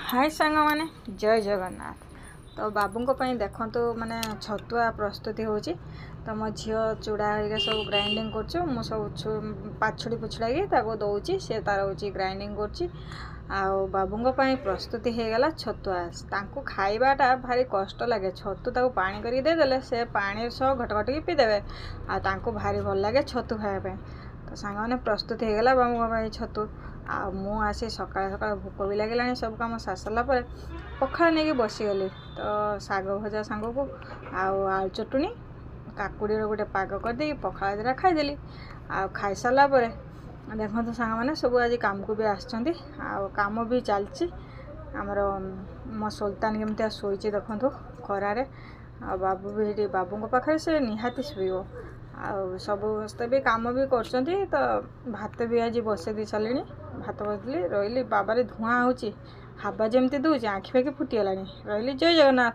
High ସାଙ୍ଗମାନେ, ଜୟ ଜଗନ୍ନାଥ। ତ ବାବୁଙ୍କ ପାଇଁ ଦେଖନ୍ତୁ, ମାନେ ଛତୁଆ ପ୍ରସ୍ତୁତି ହେଉଛି। ତ ମୋ ଝିଅ ଚୁଡ଼ା ହେରିକା ସବୁ ଗ୍ରାଇଣ୍ଡିଙ୍ଗ କରୁଛୁ, ମୁଁ ସବୁ ପାଛୁଡ଼ି ପୁଛୁଡ଼ାକି ତାକୁ ଦେଉଛି, ସେ ତାର ହେଉଛି ଗ୍ରାଇଣ୍ଡିଙ୍ଗ କରୁଛି। ଆଉ ବାବୁଙ୍କ ପାଇଁ ପ୍ରସ୍ତୁତି ହେଇଗଲା ଛତୁଆ। ତାଙ୍କୁ ଖାଇବାଟା ଭାରି କଷ୍ଟ ଲାଗେ। ଛତୁ ତାକୁ ପାଣି କରିକି ଦେଇଦେଲେ ସେ ପାଣି ସହ ଘଟ ଘଟିକି ପିଇଦେବେ। ଆଉ ତାଙ୍କୁ ଭାରି ଭଲ ଲାଗେ ଛତୁ ଖାଇବା ପାଇଁ। ତ ସାଙ୍ଗମାନେ, ପ୍ରସ୍ତୁତ ହେଇଗଲା ବାବୁଙ୍କ ପାଇଁ ଛତୁ। ଆଉ ମୁଁ ଆସି ସକାଳେ ସକାଳେ ଭୋକ ବି ଲାଗିଲାଣି, ସବୁ କାମ ସାରି ସାରିଲା ପରେ ପଖାଳ ନେଇକି ବସିଗଲି। ତ ଶାଗ ଭଜା ସାଙ୍ଗକୁ ଆଉ ଆଳୁ ଚଟୁଣି, କାକୁଡ଼ିର ଗୋଟେ ପାଗ କରିଦେଇକି ପଖାଳ ଦୁଇଟା ଖାଇଦେଲି। ଆଉ ଖାଇସାରିଲା ପରେ ଦେଖନ୍ତୁ ସାଙ୍ଗମାନେ, ସବୁ ଆଜି କାମକୁ ବି ଆସିଛନ୍ତି ଆଉ କାମ ବି ଚାଲିଛି ଆମର। ମୋ ସୁଲତାନ କେମିତିଆ ଶୋଇଛି ଦେଖନ୍ତୁ ଖରାରେ। ଆଉ ବାବୁ ବି ହେଇଠି, ବାବୁଙ୍କ ପାଖରେ ସେ ନିହାତି ଶୋଇବ। ଆଉ ସମସ୍ତେ ବି କାମ ବି କରୁଛନ୍ତି। ତ ଭାତ ବି ଆଜି ବସେଇ ଦେଇ ସାରିଲିଣି। ଭାତ ବସେଇଲି, ରହିଲି। ବାବାରେ, ଧୂଆଁ ହେଉଛି, ହାବା ଯେମିତି ଦେଉଛି, ଆଖି ଫାଖି ଫୁଟିଗଲାଣି। ରହିଲି, ଜୟ ଜଗନ୍ନାଥ।